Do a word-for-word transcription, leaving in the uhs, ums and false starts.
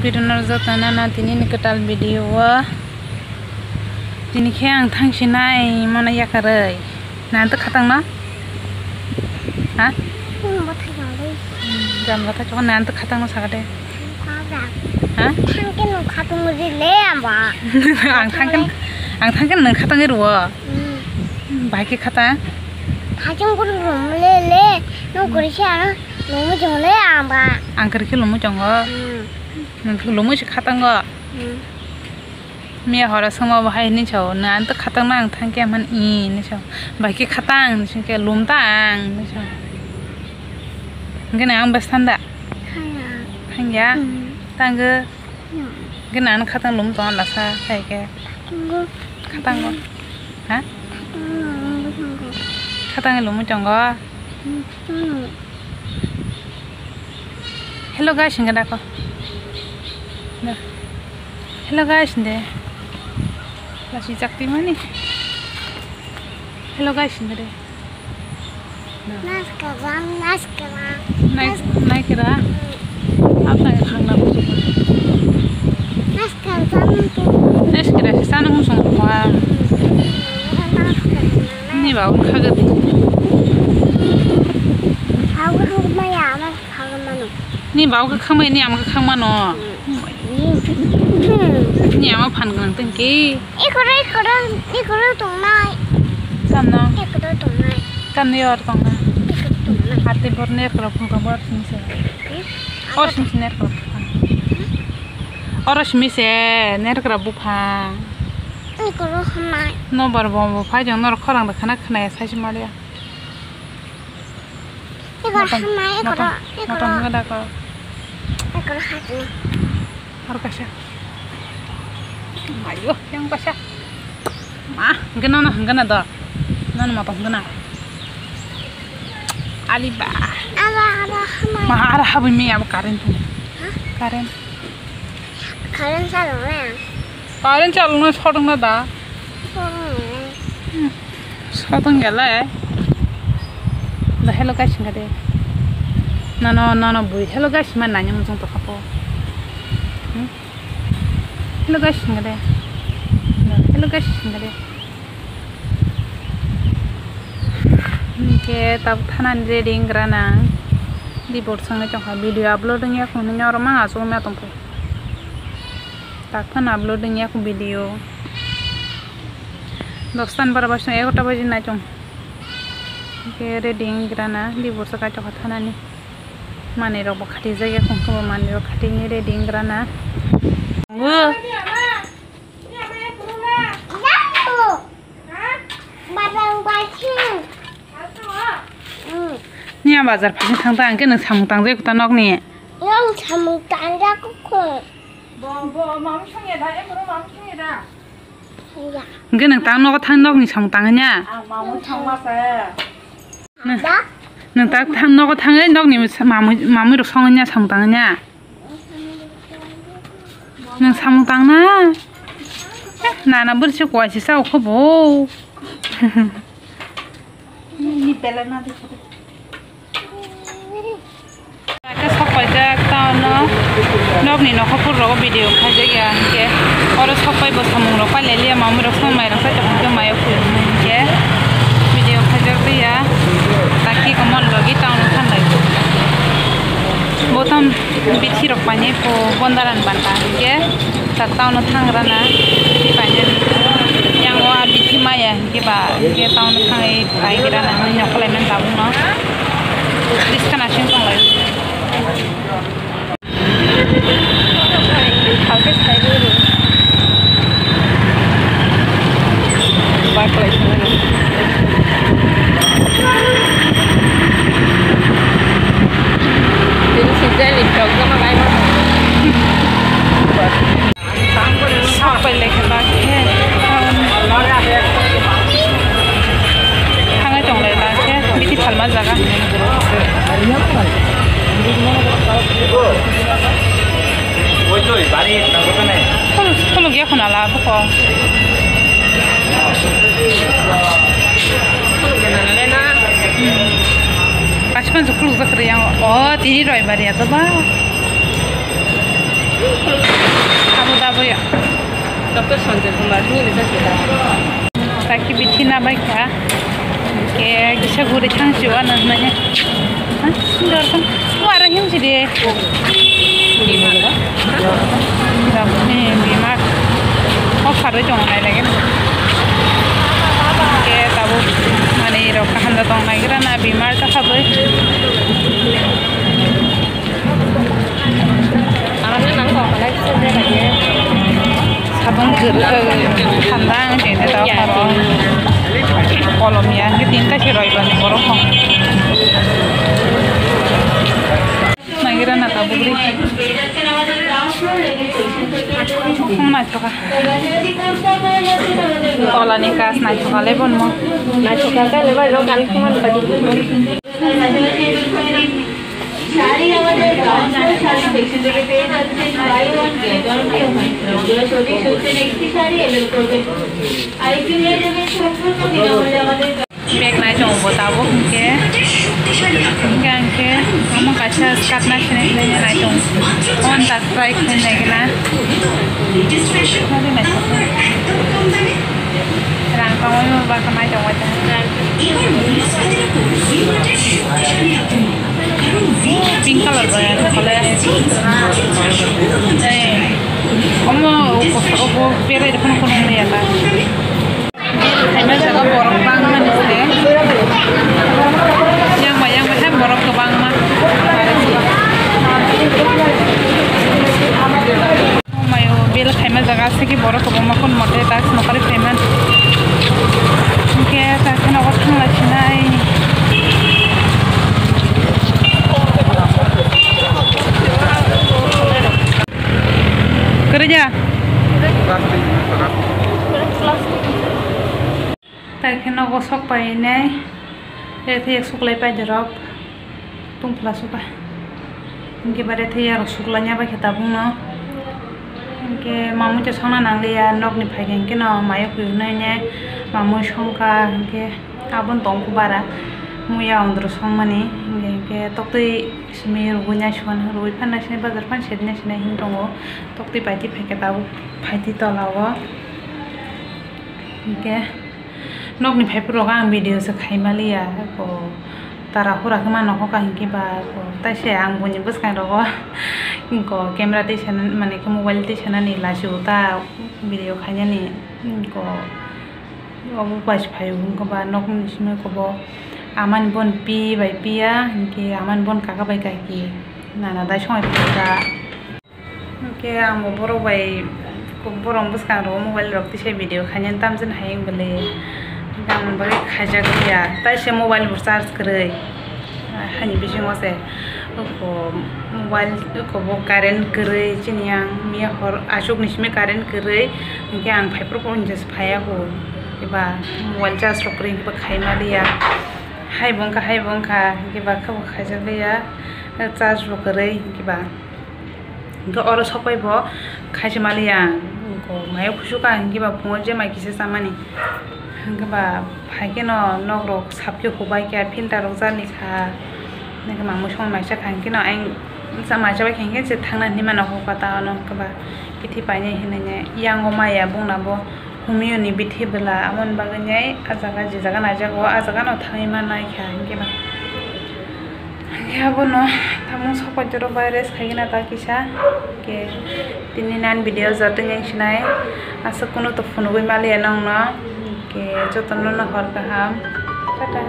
Video no joto no na tini ni kwtal video o. Tini khe ang thang sinai mano yakarwi. Nang tw khatang no? Ha? Jam gata chokon nang tw khatang no saka de. Ha? Thang khe nung khatang ri le amba. Ang thang khe, ang thang khe nung khatang ri wo. Hmm. Bai khe khatang. Thajong guru rum le le. Nung kuri se ano. Lumu chong le amba. Ang kari khe lumu chongo. Hmm. Nwng khe lumu se khatango. Hmm. Miya hora songma bo hai hinwi sao, "Nang tw khatang nang thang khe," hwn i hinwi sao. Bai khe khatang hinwi song khe, "Lum ta ang," hinwi sao. Hwnkhe nang ang bwstan da? Thangya. Thangya? Hmm. Tangkhe? Hmm. Hwnkhe nang khatang lum tong lasa hai khe? Ngo. Khatango. Ha? Khatang lum tong. Khatang lum tong. Hmm. Hello guys, hinga dako. Da. Hello guys, de. Lasi chakti mani. Hello guys, hinga de. Da. Naskaram, naskaram. Nai, nai kira. Apa yang khangna bujuk? Naskaram tu. Nai kira si sana musung kuan. Naskaram. Ni bau khaga di. Aku maya aman. Ni bau kwkhwng bai ni ama kwkhwng mano. Hmm. Ni ama phan gwnang tong khe. Ikoro, ikoro, ikoro tongnai. Kamno? Ikoro tongnai. Kamni or tongnai? Ikoro tongnai. Hati bor ner koro phung bor simi se. Hmm? Or simi se ner koro phung. Oro simi se ner koro buphang. Ikoro hamai. No bor bo bo phai jong nor khorang da khana khana ya sai si maliya. Ekor hamai, ekor, ekor. Motom hwnkhe da kok. Ekor hati. Aro kaisa. Ayo, yang kaisa. Ma, hwnkhe nono hwnkhe na do. Nono motom hwnkhe na. Ali ba. Aro, aro hamai. Ma, aro habwi mi abo current thung. Ha? Current. Current chalok na. Current chalok na sodong na da. Sodong. Hmm. Sodong gele. Da hello guys hinga de. Nano, nano bui hello guys ma nanya mujung to kapo. Hmm? Hello guys hinga de. Hello guys hinga de. Hwnkhe tabuk thanani ready wngkra nang. Di bor songwi tongkha, video upload wngya khungni oro mang achugwi ma tongkha. Tak phano upload wngya khu video. Dosta ni bara baising egarota baji nai tong. Hwnkhe ready wngkra na, di bor saka tongkha thanani. Manwi rok bo khati jakya khungkhe bo manwi rok khati wngwi ready wngkra na. Ngu. Nia bazar phai thang ta, hwnkhe nwng samung tangjak ta nokni. Nwng samung tangjak kho. Bo, bo, mamung songya da, e boro mamung songya da. Ya. Hwnkhe nwng tang nogo thang nokni samung tangya. Ang mamung thangma se. Nwng, nwng tak thang nogo thangwi nokni mamung, mamung rok songya samung tangya. Nwng samung tangna? Nana bwrwi se kuaisa sa ukho bo. Ni bela na de. Khe sok paijak town no. Nokni nokho phuru rogo video khaijak ya hwnkhe. Oro sok pai bo samung rok pai leliya mamung rok song mai rok sai tong hwnkhe mayo phuru hwnkhe. Video khaijak ya. Taki komon logi town no thanglai. Bo town. Bithi rok painai pho bondaran banta hwnkhe ta town o thangrana bithi painani. Yang o a bithi maya hwnkhe ba hwnkhe town o thangwi paigrana hwnwi nokhorlai mani tabukno. Biskana sing tonglai. Bike lai thanglaino. Tini season ni rok joma lai ma. Sapai lai khe ba khe. Thangai tong lai ba khe. Bithi phalma jaga. Khuluk, khuluk ya khuna la buko. Khuluk ya nana le na. Hmm. Kaisa khuluk jak riyang. Oh, tini roi bari ya to ba. Khuluk Doctor Sanjay Kumar ni rijak kita. Sakhi bithi na bai kha. Ke kisa guri thang si wa na na he. Ha? Dorkon. Wa ra him si de. Bimar ba? Ni bimar. O kharwi tong nai lagi. Ke tabu mani rok kaham da tong nai gira na bimar ta khabwi. Sabong kwrwi, eh, thanda ang tini tao khoro. Kolom ya, hwnkhe tini kaisa roi bani borok kho. Nagira na tabuk ri. Naithoka. Tola ni kas naithoka le bonmo. Naithoka ka le bai rok kan khuman padi. Sari আমাদের gown plus sari সেকশন থেকে পেয়ে যাচ্ছেন, buy one get one free. রঙগুলো সঠিক সত্যি একটি শাড়ি এলো করবেন। আর একটু নিয়ে যাবেন সম্পূর্ণ বিনামূল্যে আমাদের Bag nai tongo bo tabuk hwnkhe, hwnkhe ang khe omo kaisa skirt nai sinai hinwi nai tongo. Omo dak try khlai nai gana. Rang tongwi bo bakha nai tongwi tong. Pink color bai ani kole. Ei, omo obo berai de phano phano wngya ta. Khaima jaga borok bangmani se. Yang bai yang bai hai borok kwbangma. Mayo bel khaima jaga aswk khe borok kwbangma khun mote task nokari khaima. Hwnkhe ta kheno o thangla sinai. Kwrwija. Tai khe nogo sok painai, yak thai yak suklai pai jorok, tungphla suka. Hinkhe bare thai yarok suklaina bai khe tabukno. Hinkhe mamui to songna nangliya, nokni phaikhe hinkhe no mayo kuyunai ne mamui songkha, hinkhe aboni tongkhu bara muya ondro songmani, hinkhe toktwi simi rwgwi nai suan rwgwi phan nai sinai bazar phan seri nai sinai hin tongo, toktwi paitwi phaikhe tabuk phaitwi tola o. Hinkhe nokni phaiphuru rok ang video se khaimaliya, ko tara hura khe mano hoka hinkhe ba, ko taise ang buini bwskang rogo ko camera tei sana mane khe mobile tei sanani lachibo ta video khainani, ko obo bai se phaio hinkhe ba nokni simi kobo amani bon pi bai piya hinkhe amani bon kaka bai kaki nana dai songai phaikha. Hwnkhe ang bo borok bai, borok bwskang rogo mobile rok tisa video khainani tamjani hai wng bwle. Hwnkhe ang bagwi khaijak ya, taisa mobile bo charge kwrwi, hani bisingo se. Oko mobile, oko bo current kwrwi, chini yang miya hor achukni simi current kwrwi, hwnkhe ang phaiphuru phuru hwnkhe phaiya bo. Eba mobile charge rok kwrwi hwnkhe bo khaima liya. Hai bo wngkha, hai bo wngkha, hwnkhe ba khe bo khaijak liya, charge bo kwrwi, hwnkhe ba. Hwnkhe oro sokbai bo khaisa maliya ang, hwnkhe mayo kusu kha, hwnkhe ba phungo je mai kisa chamani. Hwnkhe ba phai kheno nok rok sap khe hubai kha, filter rok jani kha. Hwnkhe mamui songwi maisa kha, hwnkhe no ayang maisa bai kha, hwnkhe je thangna hinwi mano hokha ta ono, hwnkhe ba bithi painai hinwi yango maya bongna bo humio ni bithi bwla, aboni bagwi nai ah jaga je jaga naijago, ah jaga no thangwi ma nai kha, hwnkhe ba. Hwnkhe abono tamung sok bai jora bai rest khaigena ta kisa. Hwnkhe tini nan video joto wng sinai. Aswk kunu to phunugwi maliya nongno. Hwnkhe jotono no hor kaham. Tata.